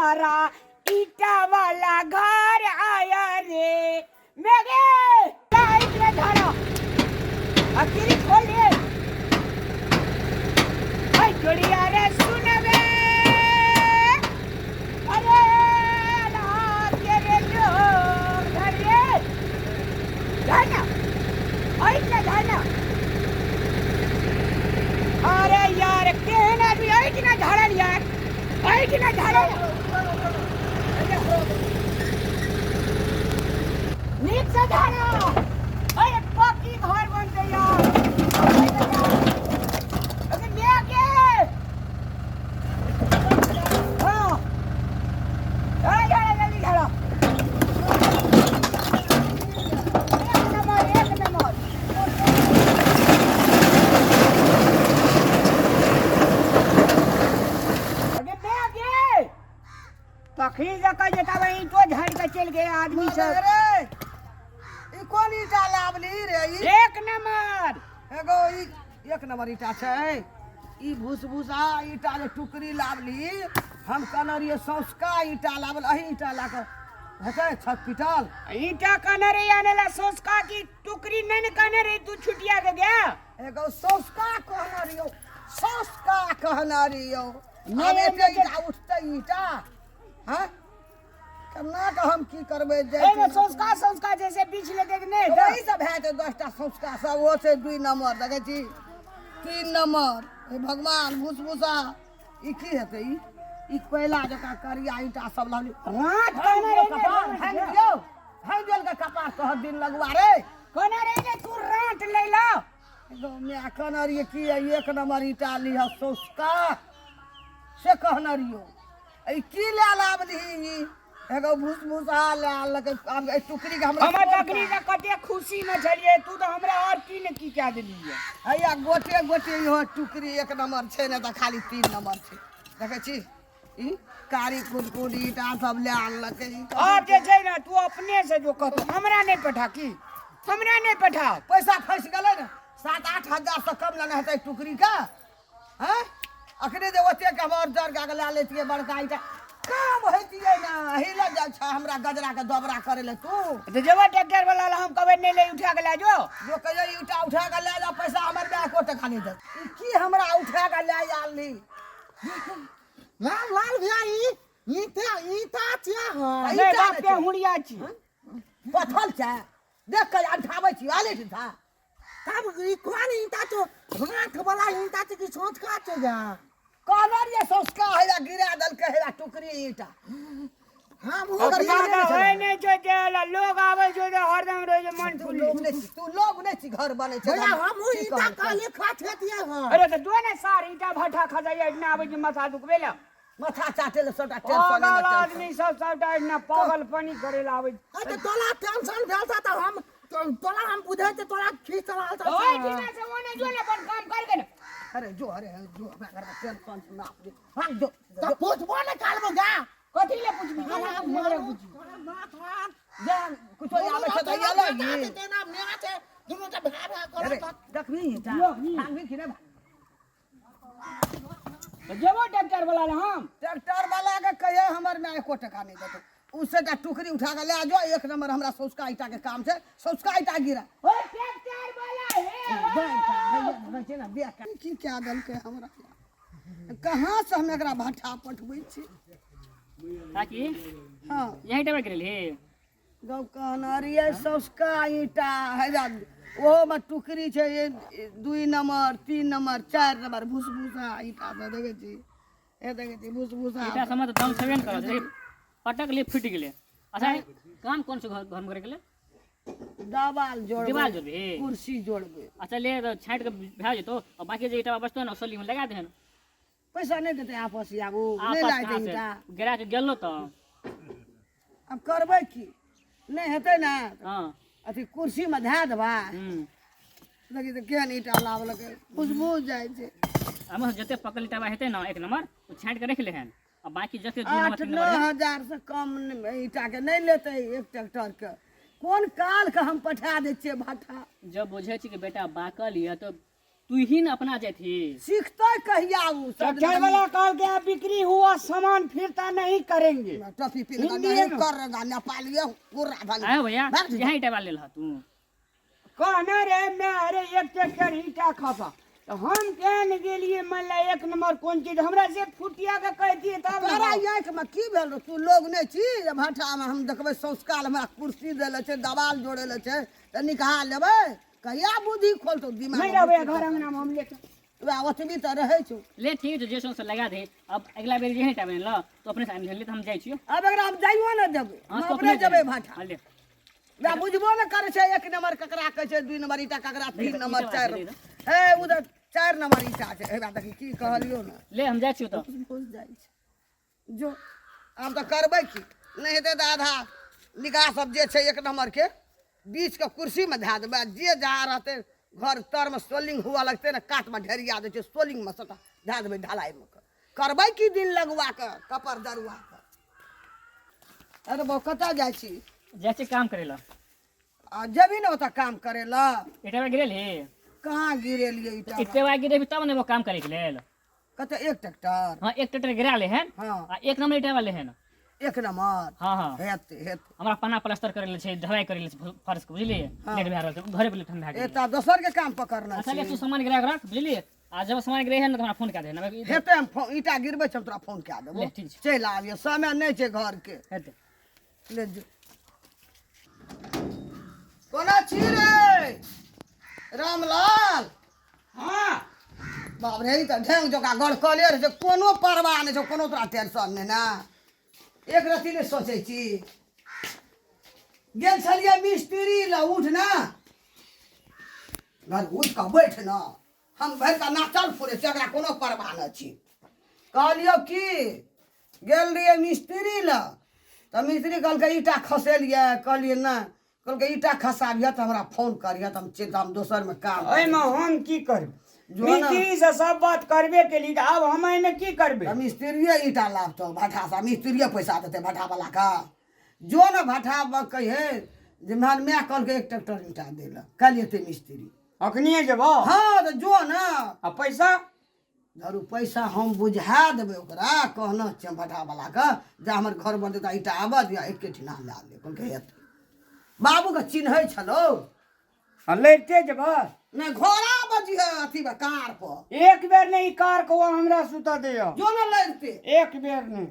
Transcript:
हमारा ईटा वाला घर आया रे। मेघे लाइट में धारा अकेली खोल रे। हाय जोड़िया रे सुनबे, अरे लागे रे जोर धर रे धरना ऐठ ना धरना। अरे यार केहन आदमी, ऐठ ना धरल यार, ऐठ ना धरल। नीक से धरो। अरे पक्की घर बनते यार। अरे ले के हाँ अरे झाड़ा जल्दी झाड़ा। एक नंबर, एक नंबर। अरे बे गे तखनी जका जेता वही ईंटो झाड़ के चल गए आदमी सब। अरे ई कोन ईटा लाबली रे ई? एक नंबर। एगो ई एक नंबर ईटा छै। ई भूस भूसा ईटा जे टुकड़ी लाबली, हम कहने रहियै सौंसका ईटा लाबल, अही ईटा ला कऽ हेतै छत पिटल। ईटा कहने रही आने ला सौंसका की टुकड़ी नहीं न कहने रही, तू छुटिया के गया। एगो सौंसका कहने रहियौ, सौंसका कहने रहियौ। नहीं, आब एते नहीं, ईटा उठतै ईटा, हाँ केना कऽ हम की करबै जे एहिमे सौंसका सौंसका जैसे बीछ लेते कि नहीं वही सब है 10टा सौंसका सब, ओ छै 2 नंबर देखै छी, 3 नंबर। हे भगवान, भूसभूसा ई की हेतै? ई ई कोयला जकाँ करिया ईटा सब लागल। रात कहने रही ने, कपार रात भांगि गया। दियौ, भांगि दियौ के कपार तोहर दिन लगुआ रे। कहने रही ने तू रात लै ला। एगो माय कहने रहियै कि एक नंबर ईटा लिह सौंसका, से कहने रहियौ। ई की लए लाबलही ई? एगो भूसभूसा लए आनलकै। आब एहि टुकड़ी के हमरा हमर तखनी तऽ कते खुशी में छलियै, तू तऽ हमरा और की ने की कए देलियै। हैया गोटे गोटे इहो टुकड़ी एक नंबर छै, ने तऽ खाली 3 नंबर छै। देखै छी ई कारी कुट कुट ईटा सब लए आनलकै। आब जे छै ने तू अपने से जो कहतो, हमरा नहि पठा की, हमरा नहि पठा। पैसा फँसि गेलै ने, 7-8 हजार से कम लेने हेतै टुकड़ी के। हैं अखने जे ओतेक हम और जर कऽ लए लेतियै बड़का ईटा, काम होइतियै ने। हिल जाइ छै हमरा गजरा के दबरा करे ले तू। तऽ जेबो ट्रैक्टर वाला लग, हम कहबै नहि ले, उठा के लए जो। जो कहियो ईटा उठा के लए जा, पैसा हमर माय एको टका नहि देत। ई की हमरा उठा के लए आनली? लाल लाल भैया ई ईटा ईटा छिया हँ। नहि ईटा बाप के हुड़िया छी। पथल छै, देख के अंठाबै छी आले था। तब ई कोन ईटा छौ? हाथ वाला ईटा छै कि सोचका छै गा? कहने रहियै सौंसका हैया, गिरा देलकै हैया टुकड़ी ईटा। हम ओकर ओकरा बाप तऽ होइ नहि छै जे लोग आबै छै तऽ हरदम रहै छै मन तू फुली। लोग नहि छी, तू लोग नहि छी, घर बनै छै। भैया हमहूँ की ईटा कहबै? कहली खसेतियै हँ। अरे तऽ जो ने सार ईटा भट्ठा खसैया, एहिना आबै छै माथा दुखबै लए। माथा चाटे ले सबटा टेंशन पागल आदमी सब सबटा एहिना पागलपनी करे लए आबै छै। अरे तऽ तोरा टेंशन भेल छ तऽ हम तोरा हम बुझै छियै, तोरा खींच रहल छ। ओहि दिना से ओने जो ने अपन काम कर के ने। अरे जो, अरे जो, हमरा घर में टेंशन छै ना। भाग जो। तऽ पूछबो ने करबो गा। कथी ले पूछबी? जो ने पूछबे पूछबी। जा कुछो आबै छै तऽ एलै ई। तेना म्या छै दुनू तऽ भाय भाय अरे करत। देखबी ईटा भागबी कि नहि भागबी? तऽ जेबो ट्रैक्टर वाला लए हम। ट्रैक्टर वाला के कहिए हमर माय एको टका नहि देतौ। उ से टुकड़ी उठा के ले जो, एक नंबर हमरा सौंसका ईटा के काम छै, सौंसका ईटा गिरा। ओ ट्रैक्टर वाला हे छै ने बेकार की कए देलकै हमरा, कहाँ से हम एकरा भट्ठा पठबै छी? काकी। हाँ। यही डबल गेली। गौ कहने रहियै सौंसका ईटा है, ओहोमे टुकड़ी छै 2 नंबर 3 नंबर 4 नंबर भूसभूसा ईटा सब देखै छी, हे देखै छी भूसभूसा ईटा समझ तऽ दम छेबे ने करत, देखी पटक लिए फूटि गेलै। अच्छा काम कोन से घर घर में करे गेलै? दीवाल जोड़बै। दीवाल जोड़बही? कुर्सी जोड़बै। अच्छा ले तऽ छाँटि कऽ भए जेतौ, आ बाकी जे ईटा बचतौ ने असली में लगा देहन। पैसा नहि देतै आपस आबू नहि आपस लागतै कहाँ से? ईटा। गिरा के गेलो तऽ आब करबै की, नहि हेतै ने हाँ अथी कुर्सीमे धए देबै। देखी तऽ केहन ईटा लाबलकै, खुशबू जाइ छै। हमर जते पकल ईटा हेतै ने एक नंबर, ओ छाँटि के राखि लेहन, आ बाकी जते 2 नंबर 8 3 9 नंबर है हजार से कम ईटाके नहि लेतै एक ट्रैक्टरके। कोन कालके हम पठा दै छियै भट्ठा। जब बुझै छी कि बेटा बाकल यऽ तऽ तू ही न अपना जाथी। सीखतै कहिया उ सब? ट्रैक्टर वाला कहल के बिक्री हुआ सामान फिरता नहीं करेंगे। टोपी पिन हिंदीए नहीं में। करेगा नेपालिए कुर्रा भंग। आयो भैया, भाग जो। यहाँ ईटा लेल तू कहने रे मैं, अरे एक ट्रैक्टर ईटा खसा तो हम केहन गेलिए, मान ला एक नंबर कोन चीज हमरा से फुटिया के कह दिए तब तोरा ना। आँखि में की भेल रौ? तू लोग नहि छी जे भाठामे हम देखबै संस्कार, हमरा कुर्सी देले छै, दवाल जोड़ेले छै तऽ निकाल लेबै। कहिया बुद्धि खोलतौ दिमाग? नहीं रहबै घर अंगना में हम लेके। वएह ओतबी तऽ रहै छौ। ले ठीक छै, जे से लगा दे। अब अगला बेर जे ईटा ल तो अपने से आनि ले, तऽ हम जाइ छियो। आब एकरा हम जाइयो ने देबै। हाँ, हम तो अपने जेबै भाठा। हाँ, ले। वएह बुझबो ने करै छै एक नंबर ककरा कहै छै, 2 नंबर ईटा ककरा, 3 ईटा नंबर, बात 4 छै, नंबर। हे उधर 4 नंबर ईटा छै। हे देखी की कहलियौ ने। ले हम जाइ छियो तऽ। घुसि जाइ छै जो। आब तऽ करबै की, नहि हेतै तऽ आधा निकाह सब जे छै एक नंबर के बीच के कुर्सी में धए देबै आ जे जहाँ रहतै घर तर में सोलिंग हुआ लगतै ने, कात में ढेरिया दै छै, सोलिंग में सबटा धए देबै ढलाई में के। करबै की दिन लगुआ के कपर दरुआ के। अरे बौ, कतऽ जाइ छी? जाइ छियै काम करै लए। आ जेबही ने ओतऽ काम करै लए? ईटा गिरेल हे? कहाँ गिरेलियै ईटा? एते बार गिरेबी तब ने वो काम करे के लेल। कतऽ, एक ट्रैक्टर? हाँ, एक ट्रैक्टर गिरा ले हन। हाँ। आ एक नंबर ईटा वाले हन। एक नंबर? हाँ हाँ। हेतै हेतै। हमरा पन्ना प्लास्टर करे ले छै, ढलाई करे ले छै फर्श के, बुझलियै? हाँ। लेट भए रहल छै, घरे पर लेट हम भए गेल। एतऽ दोसर के काम पकड़ने अच्छा ले छी। तू सामान गिरा के रख, बुझलियै? आ जब सामान गिरे है ने तऽ हमरा फोन कए दे ने। हेतै, हम ईटा गिरबै छी, हम तोरा फोन कए देबो। ले, ठीक छै। चलि आबियै, समय नहि छै घरके। हेतै। ले जो। कोना छी रे रामलाल? हाँ। बाप रे, ई तऽ ढेंग जकाँ गड़कले रहै छै, कोनो परवाह नहि छौ, कोनो तोरा टेंशन नहि ने, एक रत्ती नहि सोचै छी। गेल छलियै मिस्त्री लए। उठ ने घर, उठ कऽ बैठ ने। हम भरि कऽ नाचल फुरै छी, एकरा कोनो परवाह नहि छी। कहलियौ की, गेल रहियै मिस्त्री लए तऽ मिस्त्री कहलकै ईटा खसेलियै? कहलियै नहि। कहलकै ईटा खसाबिह तऽ हमरा फोन करिह, तऽ हम चलि हम दोसरमे काम। एहिमे हम की करबै? जो ने। मिस्त्री से सब बात करबे केली तऽ आब हम एहिमे की करबै? तऽ मिस्त्रिये ईटा लाबतौ भाठासँ, मिस्त्रिये पैसा देतै भाठावला के। जो ने भाठा कहिहे जे माय कहलकै एक ट्रैक्टर ईटा दै लए, काल्हि एतै मिस्त्री। अखनिए जेबो? हाँ तऽ जो ने। आ पैसा? धरू, पैसा हम बुझा देबै ओकरा। कहना छै भाठावला के जे हमर घर बनतै तऽ ईटा आबऽ दिअ, एके ठिना लए ले। कहलकै हेतै, बाबूके चिन्है छलौ। आ लैते जेबऽ? नहि, घोड़ा बजिहे अथी पर, कार पर। एक बेर नहि, ई कार को हमरा सुतऽ दिअ। जो ने लड़ते। एक बेर नहि।